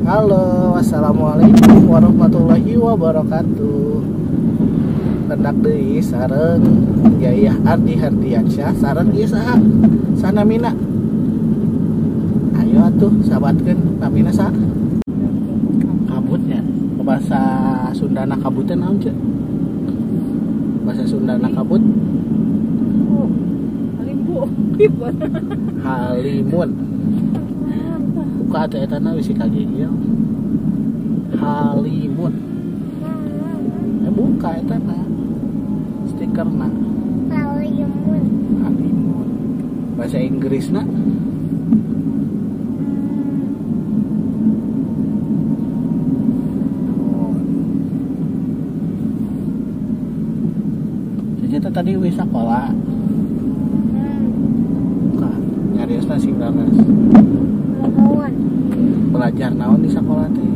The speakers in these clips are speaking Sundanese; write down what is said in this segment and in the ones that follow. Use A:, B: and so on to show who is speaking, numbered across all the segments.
A: Halo, assalamualaikum warahmatullahi wabarakatuh. Pendak deui sareng Yayah Ardi Hardiansyah sareng ieu saha? Sanamina. Ayo atuh sabatkeun namina saha? Kabutnya. Bahasa Sundana kabutnya naon ceu? Bahasa Sundana kabut? Halimun. Buka atuh eta na wis kagegel. Halimun. Buka eta na. Stikerna.
B: Halimun.
A: Halimun. Bahasa Inggrisna? Oh. Jadi tadi wis sekolah. Buka. Nyariosna sing leres. Belajar naon di sekolah teh?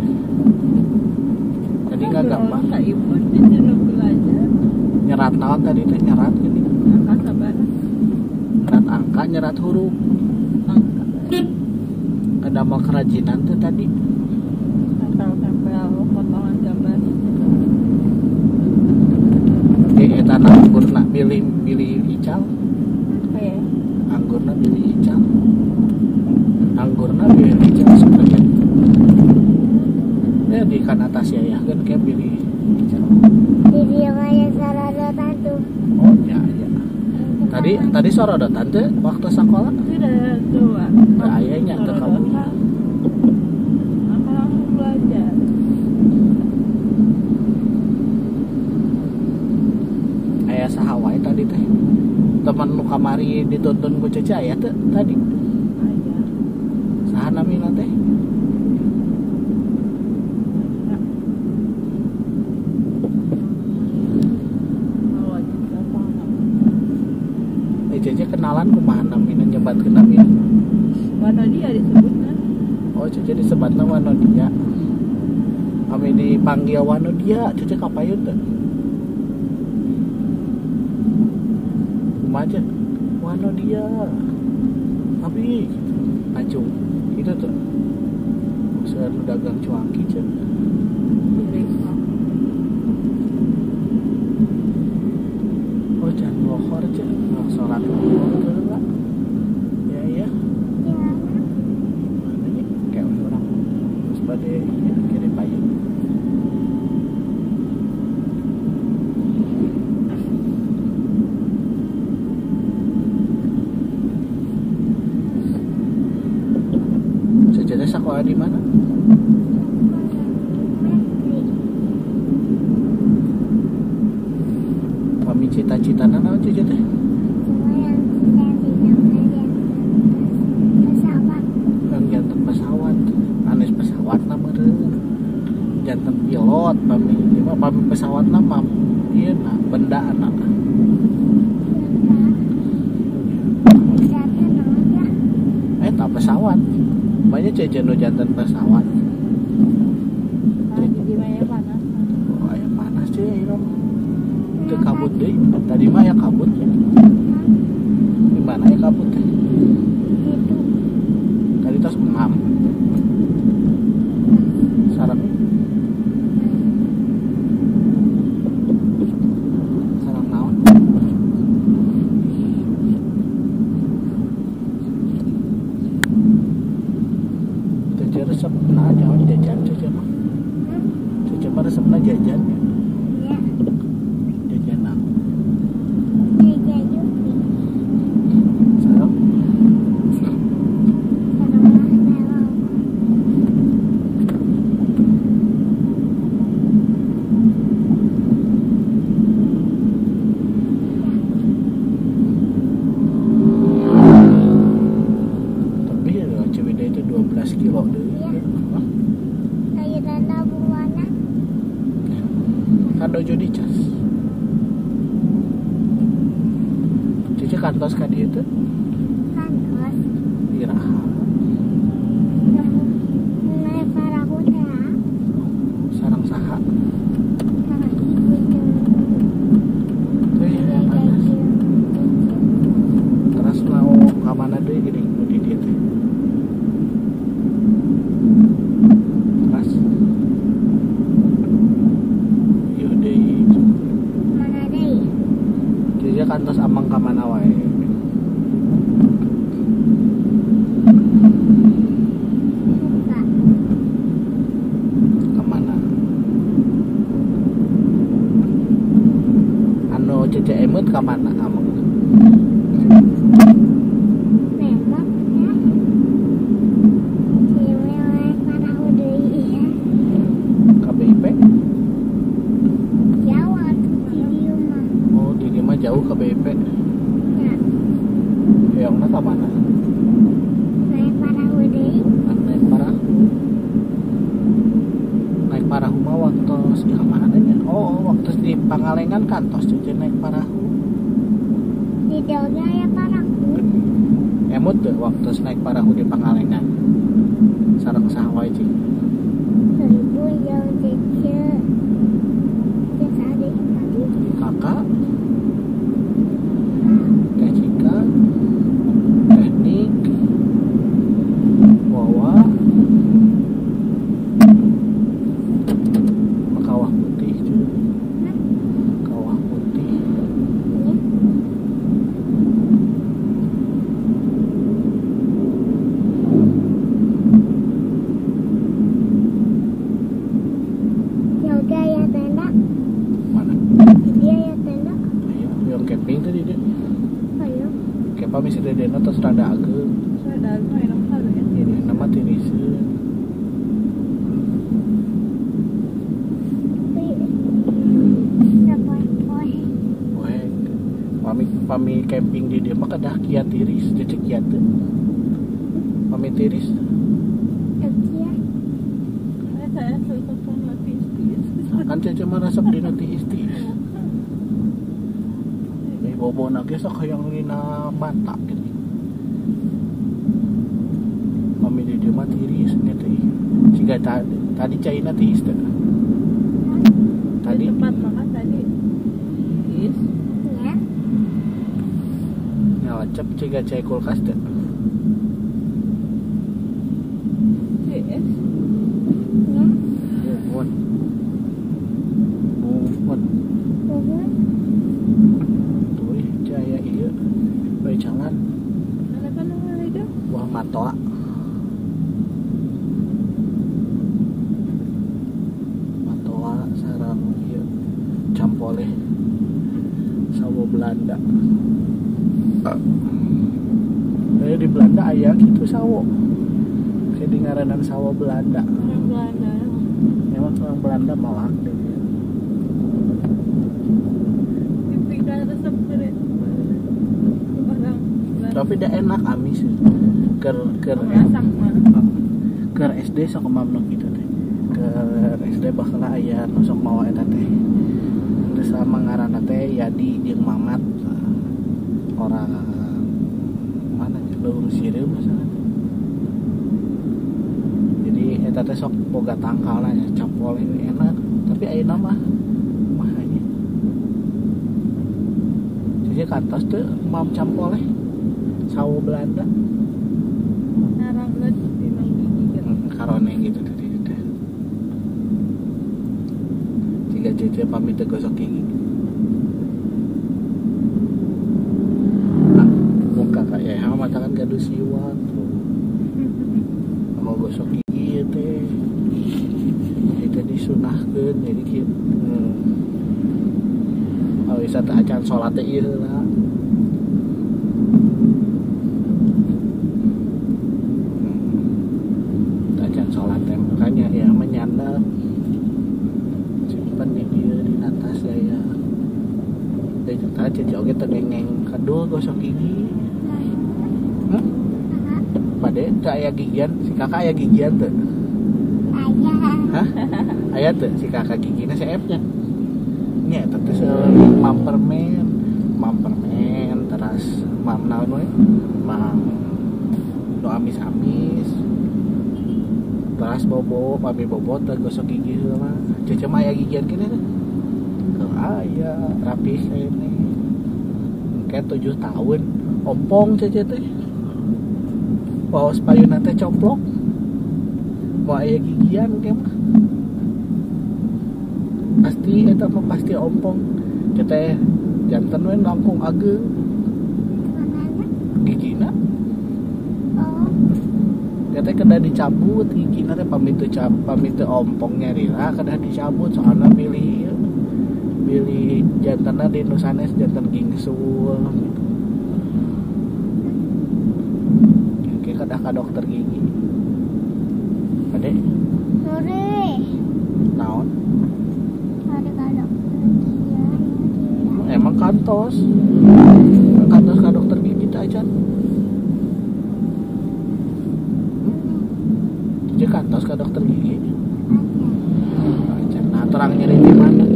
A: Tadi nggak gampang.
C: Kak ibu disuruh belajar.
A: Nyerat naon tadi teh, nyerat gini.
C: Angka sabaraha?
A: Nyerat angka, nyerat huruf.
C: Angka.
A: Ada mau kerajinan tuh tadi.
C: Tempel-tempel potongan gambar.
A: Oke, eta anggurna bilih ical.
C: Apa ya?
A: Anggurna bilih ical. Anggurna bilih ical sebenarnya. Ya di kan atas ya ya kan kayak bilih ical.
B: Di mana sorodotan tuh?
A: Oh ya ya. Tadi sorodotan tuh waktu sekolah?
C: Tidak tuh.
A: Nah, ayahnya tuh kamu.
C: Aku langsung belajar.
A: Ayah saha wae tadi teh. Teman nu kamari dituntun ku Cece aya teh tadi.
C: Aya.
A: Saha namina teh? Cece kenalan kumaha namina nyebatkeun namina?
C: Wanodia disebutna.
A: Oh, Cece disebatna Wanodia. Kami dipanggil Wanodia, Cece kapayun teh. Kumaha Cece? Wanodia. Tapi acung itu tuh. Seueur nu dagang cuangki Cece. Oh, jangan lohor Cece. Sholat lohor lah. Ya ya. Gimana nih? Kayak orang terus pada ya, kirim payung. Sejarah sekolah di mana? Kami cita-cita naon Cece teh? Pesawat, anes pesawat na meureun. Janten pilot pami ieu mah pami pesawat na mah ieu na benda na. Eta pesawat. Banyak Cece nu janten pesawat.
C: Tadi mah panas.
A: Oh, aya panas Cece ieu. Teu kabut deui. Tadi mah aya kabut ya. Di mana aya kabut teh? Tadi tos enam. Sarang. Sarang naon? Cece resepna nyawa jajan Cece mah. Cece mah resepna jajan ya.
B: Iya.
A: Jajan naon?
B: Jajan Yupi.
A: Sarang. Kilo deh.
B: Iya. Sayuran buana.
A: Kan dojo dicas. Cece kantos ka dieu teh?
B: Kantos.
A: Iraha.
B: Naik parahu teh.
A: Sarang saha?
B: Sarang ibu jeung.
A: Teh ya panas. Terus mau ka mana deui geuning nu di dieu teh? Pangalengan kantos Cece naik parahu.
B: Di daunnya aya parahu.
A: Emut teu waktu naik parahu di Pangalengan. Sareng saha wae cing?
B: Ibu jeung Cece. Cece adik tadi.
A: Kakak. Teh Cika. Teknik. Wawa. Kawah putih cuy. Kawah putih.
B: Ya udah ya tenda.
A: Mana?
B: Dia ya tenda.
A: Ayo, yang camping tadi dia.
B: Ayo.
A: Kepa misi dedena terus rada ageung.
C: Rada ageung enak halunya tiris.
A: Nama tiriseun. Pami camping di dia mah kedah kia tiris, cecek kia teu. Pami tiris.
B: Kia.
C: Saya suka sama tiris.
A: Kan cece mah resep dina tiis-tiis. Bobona ge sok hayang dina mata gitu. Pami di dia mah tiris nya teh. Siga tadi caina tiis teh. Tadi
C: tempat makan tadi tiis.
A: Ngalacep ciga cai kulkas teh.
C: Tiis.
B: Ya.
A: Muhun. Muhun.
B: Muhun.
A: Tuh jaya ieu bae jalan. Buah matoa. Matoa sareng ieu campoleh sawo Belanda. Di Belanda aya gitu sawo. Jadi ngaranan sawo Belanda.
C: Orang Belanda.
A: Emang orang Belanda malak deh.
C: Tipikal resep orang Belanda.
A: Tapi dah enak amis. Ker ker SD sok mamnu kitu teh. Ker SD bakal aya nu sok mawa eta teh. Geus sama ngaranna teh Yadi jeung Mamat. Orang mana ya, leuweung sireum masalah. Jadi eta teh sok boga tangkalna nya campol ini enak, tapi ayeuna mah mahanya. Jadi kantos teu mam campoleh sawo Belanda.
C: Narang geus dina gigi gitu.
A: Karone gitu tadi teh. Jika cece pamit teu gosok gigi. Ya mata kan gaduh siwak tuh. Mau gosok gigi teh. Itu disunahkeun jadi kieu. Oh wisata acan salat teh ieu heula. Acan salat teh makanya ya menyanda simpen di dieu dina tas ya. Teh tah cece oge teu dengeng kadul gosok gigi. Pade teu aya gigian, si kakak aya gigian teu?
B: Aya.
A: Hah? Aya teu si kakak gigina seep nya. Nya eta teh mam permen, teras mam naon we? Mam nu amis-amis. Teras bobo, pami bobo teu gosok gigi heula. Cece mah aya gigian keneh teh. Heuh aya, rapih keneh. Engke 7 tahun ompong cece teh. Waos payuna teh complok. Mau aya gigian ke mah. Pasti eta mah pasti ompong. Cete janten we langkung ageung. Gigina.
B: Oh.
A: Cete kedah dicabut gigina teh pamit teu ompong nyarira kedah dicabut soalna pilih pilih jantenna di nu sanes janten gingsul gitu. Kedah ka dokter gigi. Ade?
B: Sore.
A: Naon?
B: Sore ka dokter gigi.
A: Emang kantos. Kantos ka dokter gigi teh acan. Jadi kantos ka dokter gigi. Acan. Nah, terang nyeri di mana?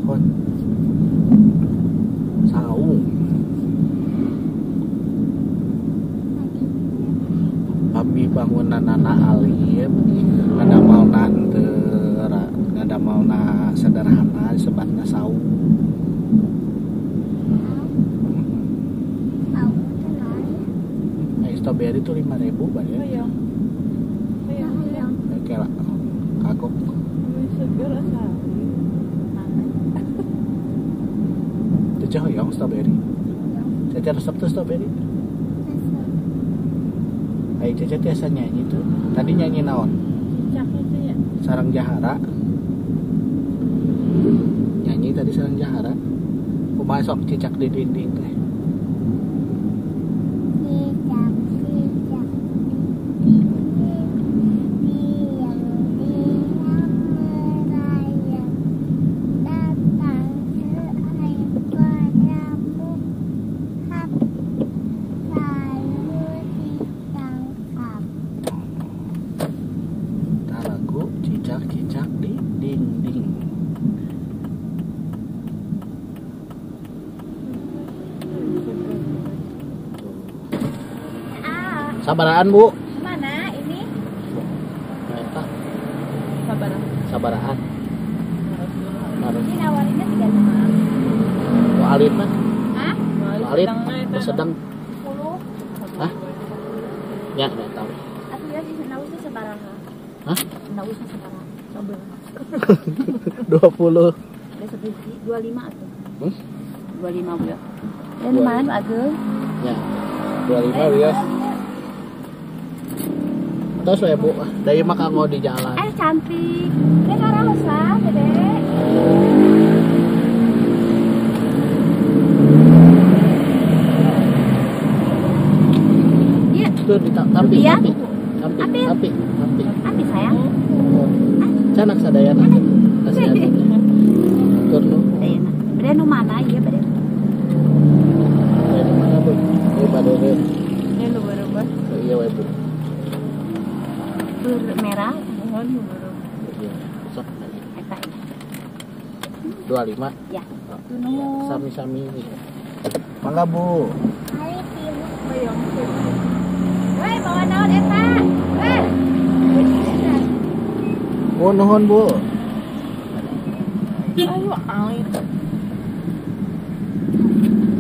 A: Pohon saung. Pami bangunan anak alit, ngadamelna teu ngadamelna sederhana disebutna saung. Nah, strawberry itu 5.000 bayar.
C: Iya. Iya.
A: Kayak kagok.
C: Seger asal.
A: Cece hoyong strawberry. Cece resep tuh strawberry. Ayo Cece tiasa nyanyi tuh. Tadi nyanyi naon?
C: Cicak itu ya.
A: Sarang Jahara. Nyanyi tadi sarang Jahara. Kumaha sok cicak di dinding teh.
B: Cicak cicak di dinding, diam-diam merayap, datang seekor nyamuk, hap, lalu ditangkap.
A: Nah, lagu cicak-cicak di dinding. Sabaraan, Bu.
C: Mana ini?
A: Nah,
C: Sabaraan.
A: Sabaraan.
C: Ini nawarinnya 35.
A: Bu alit mah?
C: Hah?
A: Bu alit, bu sedang.
C: 10.
A: Hah? Ya, enggak tahu.
C: Atuh ya sih nausnya sabaraha.
A: Hah?
C: Nausnya sabaraha. Coba.
A: 20.
C: Ada sebiji 25 atuh.
A: Hmm?
C: 25 Bu ya. Ya lumayan ageng.
A: Ya. 25 Bu ya. Terus ya Bu, dari mah kanggo di jalan.
C: Cantik. Ini karaosa, Dede. Iya.
A: Tuh ditampi,
C: ya?
A: Tampi, tampi, tampi.
C: Ampi sayang.
A: Canak sadayana. Kasihan. Tur nu.
C: Sadayana. Bade nu mana ieu bade?
A: Bade nu mana, Bu? Ieu bade deui.
C: Ini nu berubah.
A: Iya we, Bu.
C: Merah, mohon berubah.
A: Iya, sok.
C: Eta.
A: 25.
C: Ya.
A: Oh, sami-sami. Mangga, Bu.
C: Woi, bawa naon eta? Woi.
A: Oh, nuhun, Bu.
C: Ayo, alit.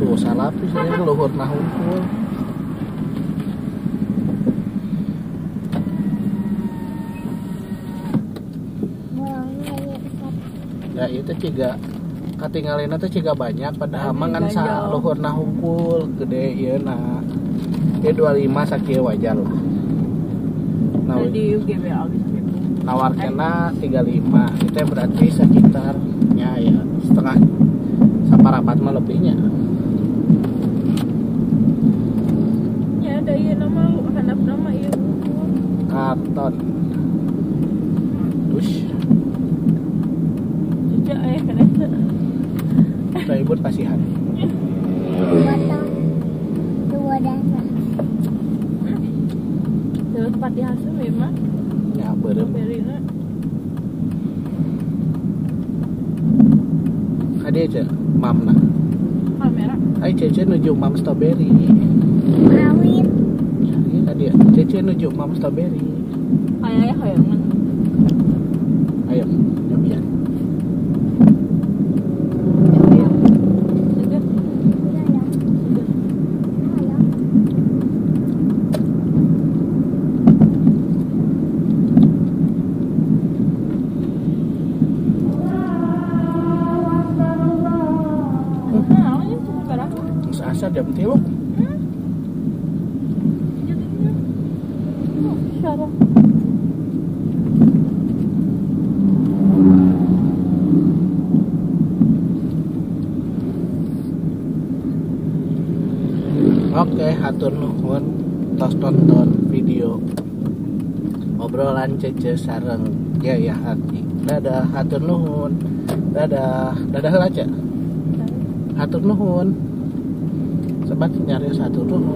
A: Tuh, salah pisan luhur nahungkul. Ya itu ciga katingalina teh ciga banyak padahal mah ngan saluhurna hungkul gede ieu na. Ieu 25 sakieu wajar lah. Nah,
C: di UGBA geus kitu.
A: Nawarkeuna 35. Itu berarti sekitarnya ya setengah saparapat mah lebihnya.
C: Ya ada ieu nama handap nama ieu.
A: Karton. Dush. Ribut pasihan.
B: Dua dasar.
C: Terus tempat di hasil memang.
A: Ya beureum. Kade aja mamna.
C: Kamera.
A: Ai Cece nuju mam strawberry.
B: Awit.
A: Ya, iya tadi ya. Cece nuju mam strawberry.
C: Kayaknya hoyongan.
A: Ayo, nyobian. Asa jam 3. Oke, hatur nuhun tos tonton video obrolan Cece sareng Yaya Hati. Dadah, hatur nuhun. Dadah, dadah heula aja. Hatur nuhun. Sobat nyari satu nuhun.